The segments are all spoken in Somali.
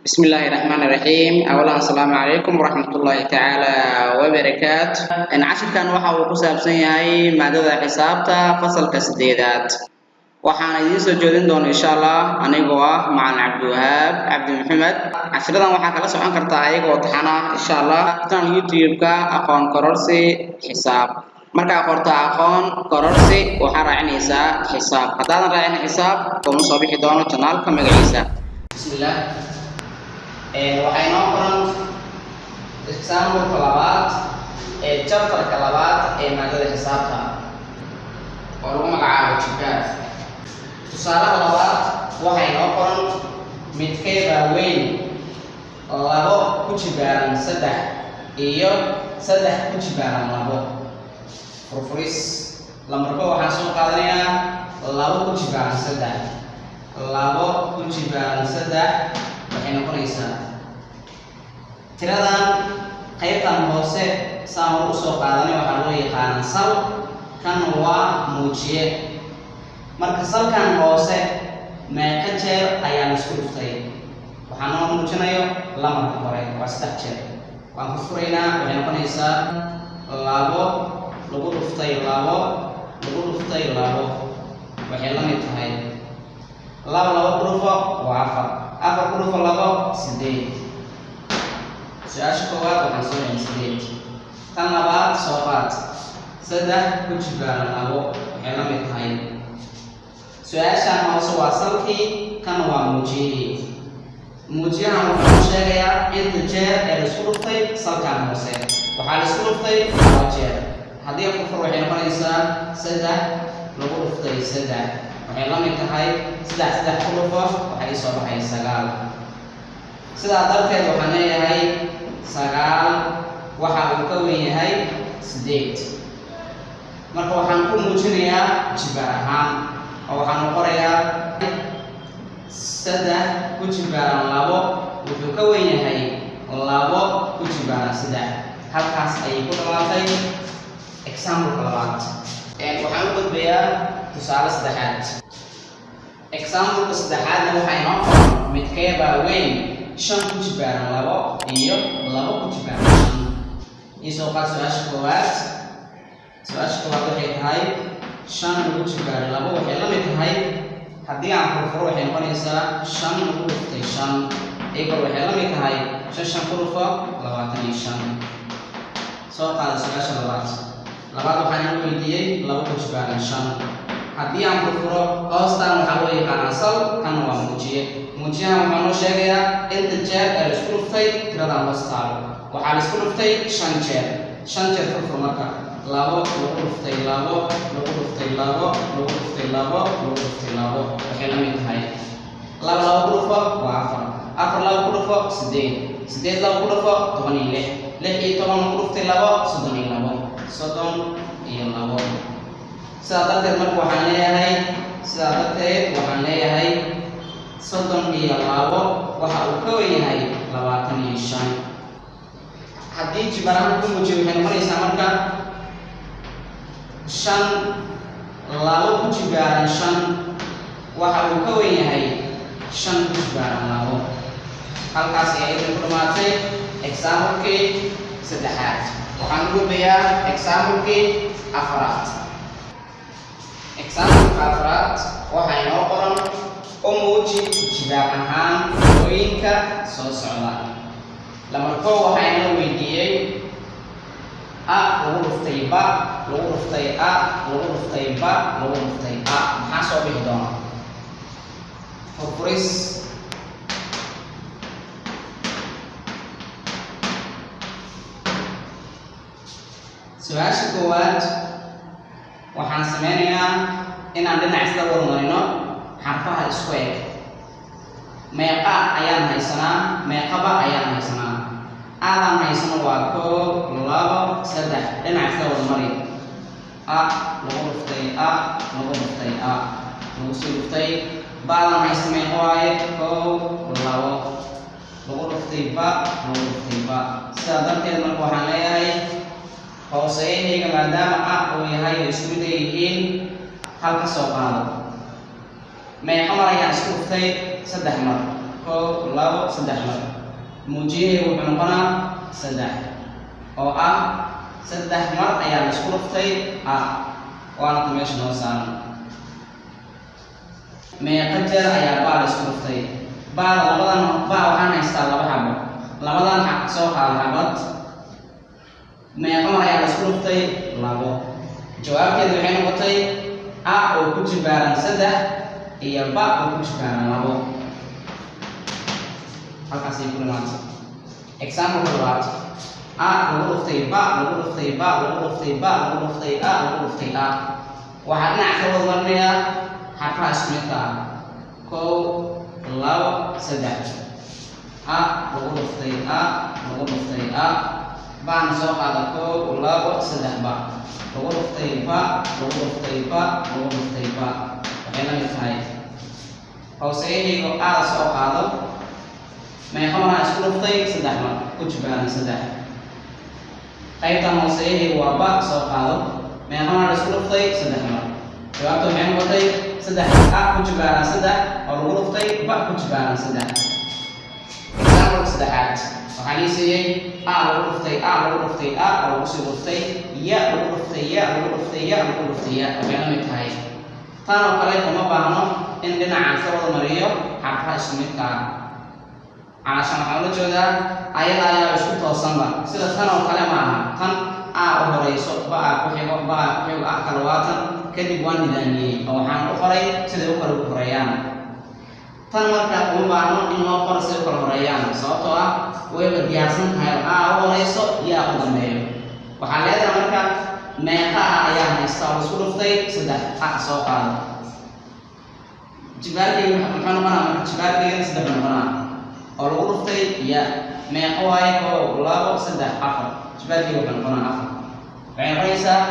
بسم الله الرحمن الرحيم. أولا، السلام عليكم ورحمة الله تعالى وبركاته. إن cashirkan waxa uu ku saabsan yahay maadada xisaabta, fasalka sideedaad. Waxaan idiin soo jeedin doona, insha Allah, anigoo ah Macalin Cabdiwahaab Cabdi Maxamed. Cashiradan waxaa kala socon kartaa ayagoo taxan ah, insha Allah, channel YouTube-ka Aqoon Kororsi Xisaab. Markaa qorto Aqoon Kororsi, waxaa raacinaysaa xisaab. Haddaadan raacin xisaab, kuma soo bixi doono channelka magaciisa. Bismillah. Waxaa inoo qoran example-ka labaad ee chapterka labaad ee maadada xisaabta oo lagu magacaabo jibaar. Tusaalaha labaad waxaa inoo qoran: midkeebaa weyn, labo ku jibaaran saddex iyo saddex ku jibaaran labo? Furfuris. Lambarko waxaan soo qaadanaynaa labo ku jibaaran saddex. Labo ku jibaaran saddex waxay noqonaysaa tiradan qaybtan hoose saan hor usoo qaadanay, waxaa loo yaqaanaa sal, kan waa muujiye. Marka salkan hoose meeqa jeer ayaa la isku dhuftay? Waxaa noo muujinayo lamarka hore, waa saddex jeer. Waan furfuraynaa. Waxay noqonaysaa labo lagu dhuftay labo lagu dhuftay labo. Waxay la mid tahay laba labo ku dhufo waa afar, afar ku dhufo labo, sideed. Su-aasha koowaad waxaan soo helay sideed. Tan labaad soo qaad: saddex ku jibaaran labo. Waxay la mid tahay, su-aashan hoose waa salkii, kana waa muujiyihii. Muujiyahan wuxuu sheegayaa inta jeer ee laisku dhuftay salkan hoose. Waxaa la isku dhuftay laba jeer. Haddii furfur, waxay noqonaysaa saddex lagu dhuftay saddex. Waxay la mid tahay saddex saddex ku dhufo, waxay soo baxay sagaal. Sidaa darteed waxaan leeyahay sagaal waxa uu ka weyn yahay sideed. Marka waxaan ku muujinayaa jibaar ahaan oo waxaan u qorayaa saddex ku jibaaran labo wuxuu ka weyn yahay labo ku jibaaran saddex. Halkaas ayay ku dhamaatay exampleka labaad. Waxaan u gudbayaa tusaale saddexaad. Exampleka saddexaadna waxaa inoo qoran: midkeebaa weyn, shan ku jibaaran labo iyo labo ku jibaaran shan? Ii soo qaad su-aasha koowaad. Su-aasha koowaad waxay tahay shan lagu jibaaray labo. Waxay la mid tahay, haddii aan furfuro, waxay noqonaysaa shan lagu dhuftay shan equal, waxay la mid tahay shan shan ku dhufo, 25. Soo qaada su-aasha labaad. Labaad waxaan inoo weydiiyey labo ku jibaaran shan. Haddii aan furfuro, hoostan waxaa loo yaqaanaa sal, kana waa muujiye. Muujiyahan waxaa noo sheegayaa inta jeer ee la isku dhuftay tiradan hoos taalo. Waxaa la isku dhuftay shan jeer. Shan jeer furfur. Marka labo lagu dhuftay labo lagu dhuftay labo lagu dhuftay labo lagu dhuftay labo waxay la mid tahay laba labo ku dhufo waa afar, afar labo ku dhufo, sideed, sideed labo ku dhufo, 16, 16 lagu dhuftay labo, 32, 32. Sidaa darteed marka waxaan leeyahay, sidaa darteed waxaan leeyahay 32 waxa uu ka wen yahay 25. Haddii jibaraha ku muujiyo, waxay noqonaysaa marka shan labo ku jibaaran shan waxa uu ka wen yahay shan ku jibaaran labo. Halkaas ayaa idin ku dhamaatay examplekii saddexaad. Waxaan u gudbayaa examplekii afraad. Exampleka afraad waxaa inoo qoran: u muuji jibaar ahaan tirooyinka soo socda. Lambar kow waxaa inoo weydiiyey a lagu dhuftay ba lagu dhuftay a lagu dhuftay ba lagu dhuftay a. Maxaa soo bixi doona? Furfuris. Su-aasha koowaad waxaan sameynayaa inaan dhinac isla warmarino xarfaha isku eg. Meeqa ayaan haysanaa? Meeqaba ayaan haysanaa? Aadaan haysano waa koow, labo, saddex. Dhinac isla warmari: a lagu dhuftay a lagu dhuftay a lagu sii dhuftay baadaan haysta. Meeqa waaye? Koow, labo, lagu dhuftay ba lagu dhuftay ba. Sidaa darteed marka waxaan leeyahay hooseeyahayga, maadaama a uu yahay oo isku mid ay yihiin, hal ka soo qaado. Meeqa mar ayaan isku dhuftay? Saddex mar. Koow. Kow, labo, saddex mar. Muujiyahaygu wuxuu noqonaa saddex, oo ah saddex mar ayaa la isku dhuftay a, waana ta meesha noo saaran. Meeqa jeer ayaa baa la isku dhuftay? Baada labadan baa waxaan haystaa laba xabo. Labadan xaq soo qaada xabad. Meeqa mar ayaa la isku dhuftay? Labo. Jawaabteedu waxay noqotay a oo ku jibaaran saddex iyo ba oo ku jibaaran labo. Halkaas ay ku dhamaatay. Example labaad: a lagu dhuftay ba lagu dhuftay ba lagu dhuftay ba lagu dhuftay a lagu dhuftay a. Waxaa dhinac ka wada marinayaa xarfaha isku midka ah. Kow, labo, saddex. A lagu dhuftay a lagu dhuftay a, baana soo qaada. Kow, labo, saddex. Ba lagu dhuftay ba lagu dhuftay ba lagu dhuftay ba waxay la mid tahay, hooseeyahaygo aada soo qaado. Meeqa maraa isku dhuftay? Saddex mar, ku jibaaran saddex. Qaybtan hooseeyahaygu waa ba, soo qaado. Meeqa maraa isku dhuftay? Saddex mar. Jawaabta waxay noqotay saddex a ku jibaaran saddex oo lagu dhuftay ba ku jibaaran saddex. Example saddexaad waxaan ii siiyey a lagu dhuftay a lagu dhuftay a oo lagu sii dhuftay ya lagu dhuftay ya lagu dhuftay ya lagu dhuftay ya. Waxay la mid tahay, tan oo kale uma baahno in dhinacaan ka wada mariyo xarfaha isku midka ah. Calaashan waxaan ula jeedaa ayada ayaa isku toosanba. Sida tan oo kale ma aha. Tan a u horeyso, ba a ku xigo, ba a ku xigo, a kale waatan. Kadib waan nidaamiyey oo waxaan u qoray siday u kala horeeyaan. Tan marka uma baahno in loo qoro siday u kala horeeyaan, sababtoo ah wayba diyaarsan tahay oo a u horeyso, yaa u dambeeyo. Waxaa leedahay marka, meeqa ah ayaa haysta oo isku dhuftay? Saddex. A soo qaado. Jibaarkeyga muxuu noqonaa marka? Jibaarkeygana saddex noqonaa oo lagu dhuftay ya. Meeqa waaye? Kow, labo, saddex, afar. Jibaarkeyga wuxuu noqonaa afar. Waxay noqonaysaa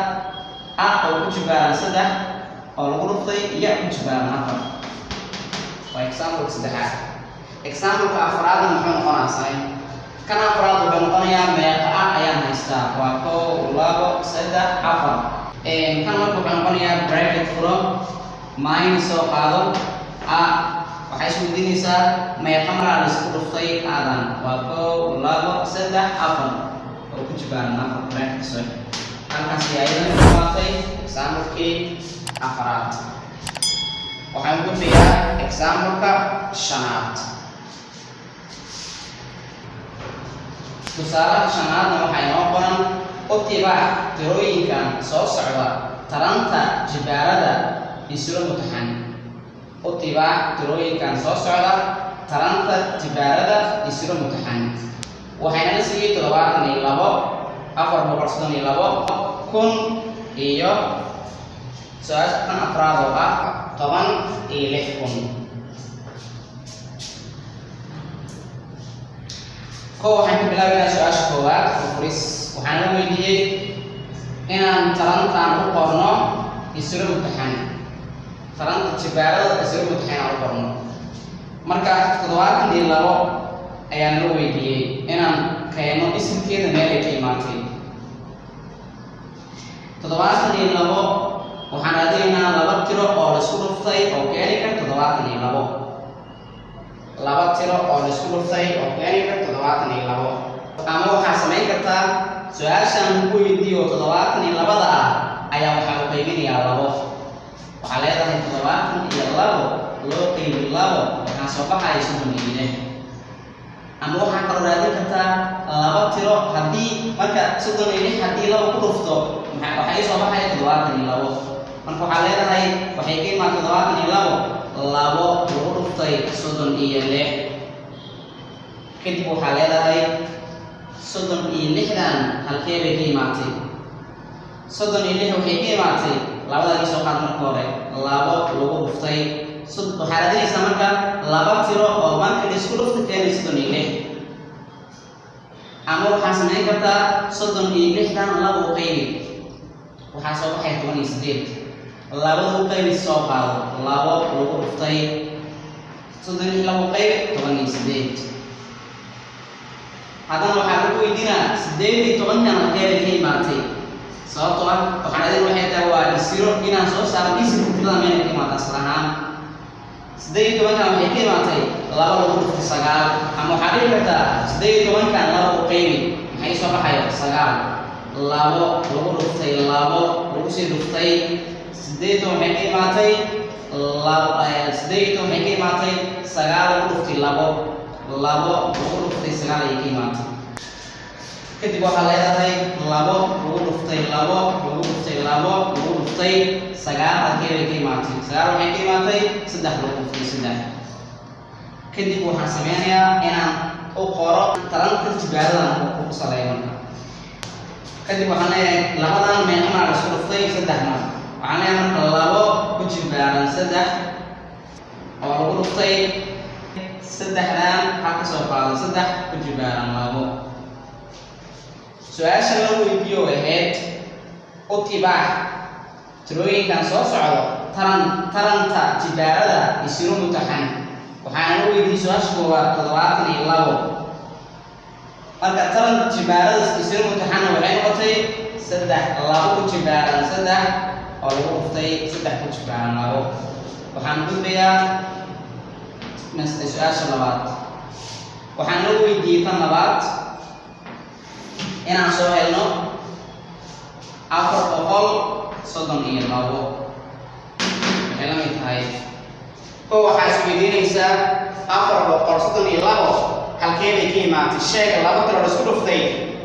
a oo ku jibaaran saddex oo lagu dhuftay ya ku jibaaran afar. Waa exampleka saddexaad. Exampleka afraadna muxuu noqonaa? Sane kan afraad wuxuu noqonayaa, meeqa ah ayaan haystaa? Waa kow, labo, saddex, afar. Kan marka wuxuu noqonayaa bracket furo, minus soo qaado, a. Waxay isweydiinaysaa meeqa maraa la isku dhuftay aadan? Waa kow, labo, saddex, afar oo ku jibaaran afar. Bracket soo. Halkaas ayaa iyadana ku qaatay examplekii afaraad. Waxaan gudbayaa exampleka shanaad. Tusaalaha shanaadna waxaa inoo qoran: u tibaax tirooyinkan soo socda taranta jibaarada isla mutaxan. U tibaax tirooyinkan soo socda taranta jibaarada isla mutaxan. Waxaynala siiyey 72, 432, 1000 iyo su-aasha tan afraad oo ah 16,000. Ko waxaan ka bilaabaynaa su-aasha koowaad, furfuris. Waxaan la weydiiyey inaan tarantan u qorno isla mutaxan, taranta jibaarada isla mutaxan aan u qorno. Marka 72 ayaan la weydiiyey inaan keeno isimkeeda meel ay ka imaatay. 72 waxaan raadinaynaa laba tiro oo la isku dhuftay oo keeni kara 72. Laba tiro oo la isku dhuftay oo keeni kara 72. Ama waxaa samayn kartaa, su-aashan lagu weydiiyo 72-da ah ayaa waxaa u qaybinayaa labo. Waxaa leedahay 72 loo qaybi labo, waxaa soo baxaya 36. Ama waxaa kaloo raadin kartaa laba tiro. Haddii marka 36 haddii laba ku dhufto, waxaa ii soo baxaya 72. Marka waxaa leedahay waxay ka imaan 72 labo lagu dhuftay 36. Kadib waxaa leedahay 36-dan halkee bay ka imaatay? 36 waxay ka imaatay labada ii soo qaad. Marka hore labo lagu dhuftay, waxaa raadinaysaa marka laba tiro oo marka la isku dhufta keenay 36. Ama waxaa samayn kartaa 36-dan laba u qaybi, waxaa soo baxaya 18. Labada u qaybi soo qaado. Labo lagu dhuftay 36, laba u qaybi, 18. Haddana waxaa lagu weydiinaa 18-kan halkeebay ka imaatay? Sababtoo ah waxaan adin waxay tahay waa isiro inaan soo saaro isirka tirada meelay ka imaata asal ahaan. 18-kan waxay ka imaatay laba lagu dhuftay sagaal, ama waxaa dhihi kartaa 18-kan laba u qaybi. Maxay soo baxayo? Sagaal. Labo lagu dhuftay labo lagu sii dhuftay 18 waxay ka imaatay laba, 18 waxay ka imaatay sagaal lagu dhuftay labo, labo lagu dhuftay sagaal ayay ka imaatay. Kadib waxaa leedahay labo lagu dhuftay labo lagu dhuftay labo lagu dhuftay sagaal. Halkee bay ka imaatay? Sagaal waxay ka imaatay saddex lagu dhuftay saddex. Kadib waxaan sameynayaa inaan u qoro taranta jibaaradan ku saleeyo. Marka kadib waxaan leeyahay labadan meeqa mar la isku dhuftay? Saddex mar. Waxaan leeyahay marka labo ku jibaaran saddex oo lagu dhuftay saddexdan, waxaa ka soo qaada saddex ku jibaaran labo. Su-aasha la weydiiyo ahayd u tibaax tirooyinkan soo socdo taran taranta jibaarada isiru mutaxan. Waxaana la weydiiyey su-aasha koowaad 72. Marka taranta jibaarada isiru mutaxanna waxay noqotay saddex, labo ku jibaaran saddex oo lagu dhuftay saddex ku jibaaran labo. Waxaan gudbayaa su-aasha labaad. Waxaan la weydiiyey tan labaad inaan soo helno 432. Waxay la mid tahay ko waxaa isweydiinaysaa 432 halkee bay ka imaatay? Sheega laba tiro la isku dhuftay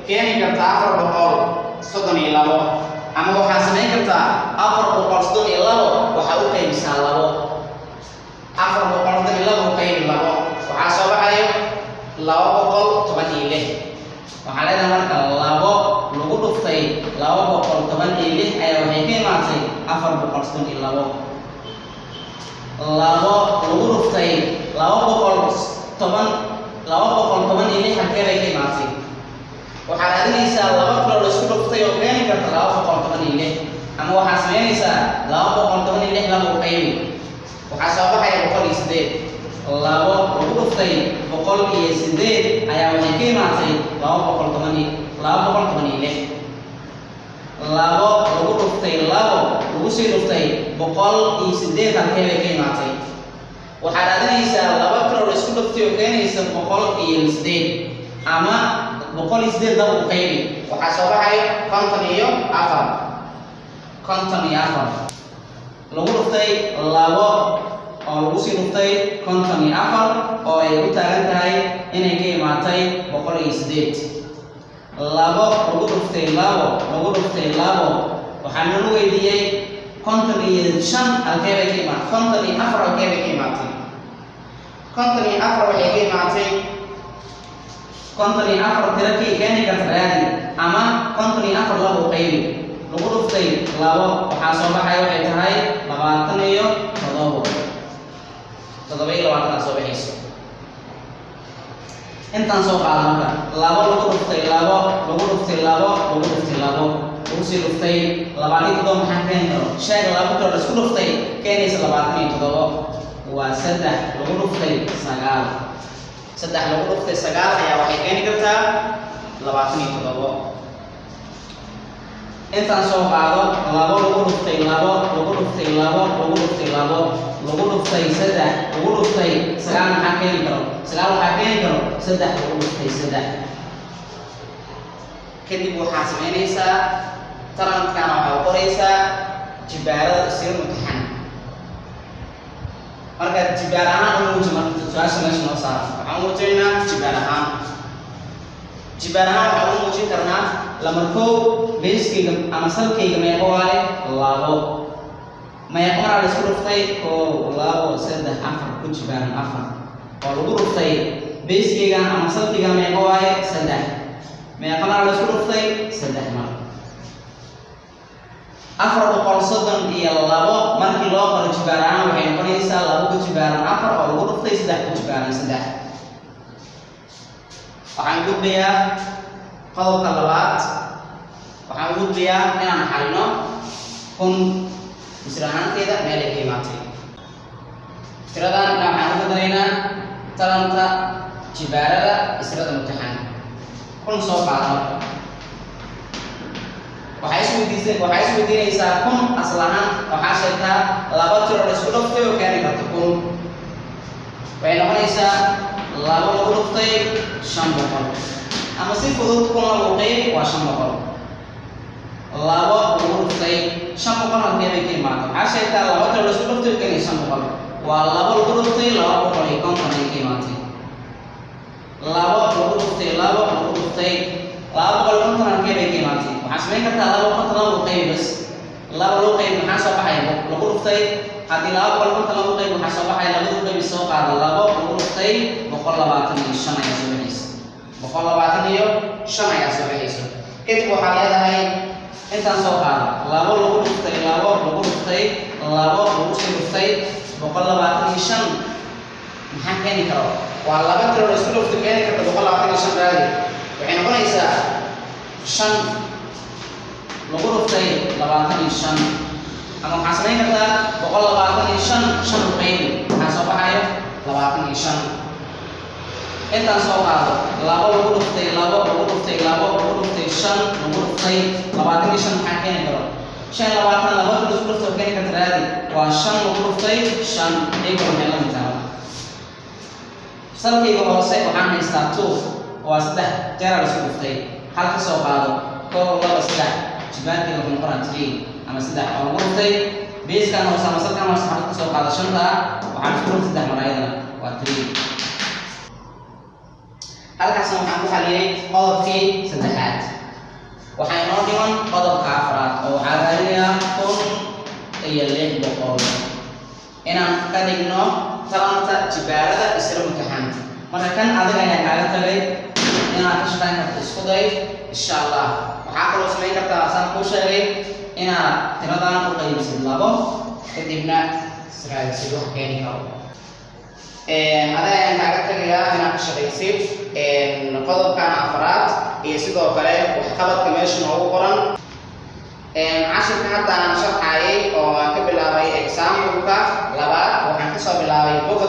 keeni karta 432, ama waxaa samayn kartaa 432 waxaa u qaybisaa labo. 432 u qaybi labo, waxaa soo baxayo 216. Waxaa leedahay marka labo lagu dhuftay 216 ayaa waxay ka imaatay 432. Labo lagu dhuftay 216 halkee bay ka imaatay? Waxaad raadinaysaa laba tiro la isku dhuftay oo keeni karta 216, ama waxaad samaynaysaa 216 laba u qaybi, waxaa soo baxaya 108. Labo lagu dhuftay 108 ayaa waxay ka imaatay 216. Labo lagu dhuftay labo lagu sii dhuftay 108 halkee bay ka imaatay? Waxaad raadinaysaa laba tiro la isku dhuftay oo keenaysa 108, ama 108 laba u qaybi, waxaa soo baxaya 54. 54 lagu dhuftay labo oo lagu sii dhuftay 54 oo ay u taagan tahay inay ka imaatay 108. Labo lagu dhuftay labo lagu dhuftay labo, waxaa nala weydiiyey 55 halkee bay ka imaatay? 54 halkee bay ka imaatay? 54 waxay ka imaatay 54 tiro kii keeni karta raadi, ama 54 labo u qaybi, lagu dhuftay labo, waxaa soo baxay waxay tahay 27. 27 aa soo baxayso. Intaan soo qaada marka labo lagu dhuftay labo lagu dhuftay labo lagu dhuftay labo lagu sii dhuftay 27 maxaa keeni karo? Sheeg labo tiro la isku dhuftay keenaysa 27. Waa saddex lagu dhuftay sagaal. Saddex lagu dhuftay sagaal ayaa waxay keeni kartaa 27. Intaan soo qaado labo lagu dhuftay labo lagu dhuftay labo lagu dhuftay labo lagu dhuftay saddex lagu dhuftay sagaal maxaa keeni karo? Sagaal waxaa keeni karo saddex lagu dhuftay saddex. Kadib waxaa samaynaysaa tarankan, waxaa qoraysaa jibaarada isir mutaxan. Marka jibaar ahaan u muuji. Marka su-aasha meesha noo saara waxaan u muujinaynaa jibaar ahaan. Jibaar ahaan waxaan u muujin karnaa lamar kow, base-kayga ama salkayga meeqo waaye? Labo. Meeqo maraa la isku dhuftay? Kow, labo, saddex, afar, ku jibaaran afar oo lagu dhuftay base-kayga ama salkayga meeqo waaye? Saddex. Meeqo maraa la isku dhuftay? Saddex mar. 432 markii loo qoro jibaar ahaan waxay noqonaysaa labo ku jibaaran afar oo lagu dhuftay saddex ku jibaaran saddex. Waxaan gudbayaa qodobka labaad. Waxaan gudbayaa inaan xalino 1000 misir ahaanteeda meel ay ka imaatay. Tiradan waxaan ugu daraynaa taranta jibaarada israda mutaxan. 1000 soo qaada. Marka waxaa isweydiinaysaa 1000 asal ahaan waxaa sheegtaa laba tiro la isku dhuftay oo keeni karta 1000. Waxay noqonaysaa labo lagu dhuftay 500, ama si fudud 1000 labo qeyb waa 500. Labo lagu dhuftay 500 halkee bay ka imaatay? Waxaa sheegtaa laba tiro la isku dhuftay keliya 500. Waa labo lagu dhuftay 250 ay ka imaatay. Labo lagu dhuftay, labo lagu dhuftay 250 halkee bay ka imaatay? Waxaa samayn kartaa labo konton labo qeyb bas. Laba loo qeyb maxaa soo baxaya? Lagu dhuftay, haddii 250 lagu qeyb waxaa soo baxaya, labadu qeyb soo qaada, labo lagu dhuftay 125 ayaa soo baxaysa. 125 ayaa soo baxaysa. Kadib waxaa leedahay intaan soo qaado, labo lagu dhuftay, labo lagu dhuftay, labo lagu sii dhuftay 125 maxaa keeni karo? Waa laba tiro la isku dhufto keeni karta 125. Raadi. Waxay noqonaysaa shan lagu dhuftay 25, ama waxaa samayn kartaa 125 shan u qaybi, maxaa soo baxayo? 25. Intaan soo qaado, labo lagu dhuftay, labo lagu dhuftay, labo lagu dhuftay shan lagu dhuftay 25 maxaa keeni karo? 25 laba tiro isku dhufto keeni karta raadi. Waa shan lagu dhuftay shan. Equal waxay la mid tahay, salkayga hoose waxaan haystaa two, waa saddex jeer la isku dhuftay. Hal ka soo qaado, kow, laba, saddex. Jibaarkayga wuxuu noqonaa three ama saddex oo lagu dhuftay base-kan hoose ama salkan hoose. Xabad ka soo qaado, shanta ah waxaan isku dhuftay saddex mar, ayadana waa three. Halkaasna waxaan ku xaliyey qodobkii saddexaad. Waxaa inoo dhiman qodobka afraad, oo waxaa raadinayaa 1600 inaan ka dhigno taranta jibaarada isla mutaxan. Marka kan adiga ayaan kaaga tagay, inaad ka shaqayn karto isku day, insha Allah. Waxaa kaloo samayn kartaa, saan kuu sheegay, inaad tiradan u qaybisid labo, kadibna israadisid wax keeni karo. Adiga ayaan kaaga tagayaa inaad ka shaqaysid qodobkan afraad iyo sidoo kale waxqabadka meesha noogu qoran. Cashirka hadda aan sharxayay oo aan ka bilaabay example-ka labaad, waxaan kasoo bilaabay boga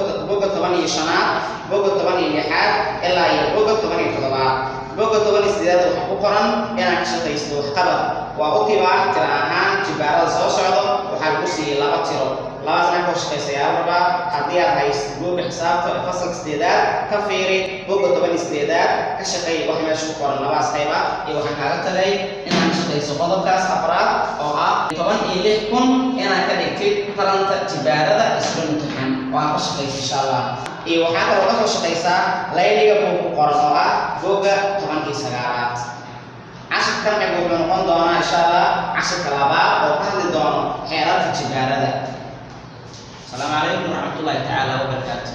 15aad, boga 16aad ilaa iyo boga 17aad. Boga 18aad waxaa ku qoran inaad ka shaqaysid waxqabad. Waa u tibaax tiro ahaan jibaarada soo socdo. Waxaa lagu siiyey laba tiro, labadaas inaad ka shaqaysa ayaa la rabaa. Haddii aad haysid buugga xisaabta ee fasalka sideedaad, ka fiiri buugga 18aad, ka shaqeey wax meesha ku qoran labadaas qayba. Iyo waxaan kaaga tagay inaad ka shaqayso qodobkaas afraad oo ah 16,000 inaad ka dhigtid taranta jibaarada isla imtixaan oo aad ka shaqayso, insha Allah. Iyo waxaa kaloo kasoo shaqaysaa layliga buug ku qoran oo ah buugga 19aad. Cashirkan xig wuxuu noqon doonaa, insha Allah, cashirka labaad oo ka hadli doono xeerarka jibaarada. Asalaamu calaykum waraxmatullahi tacaala wabarakaatu.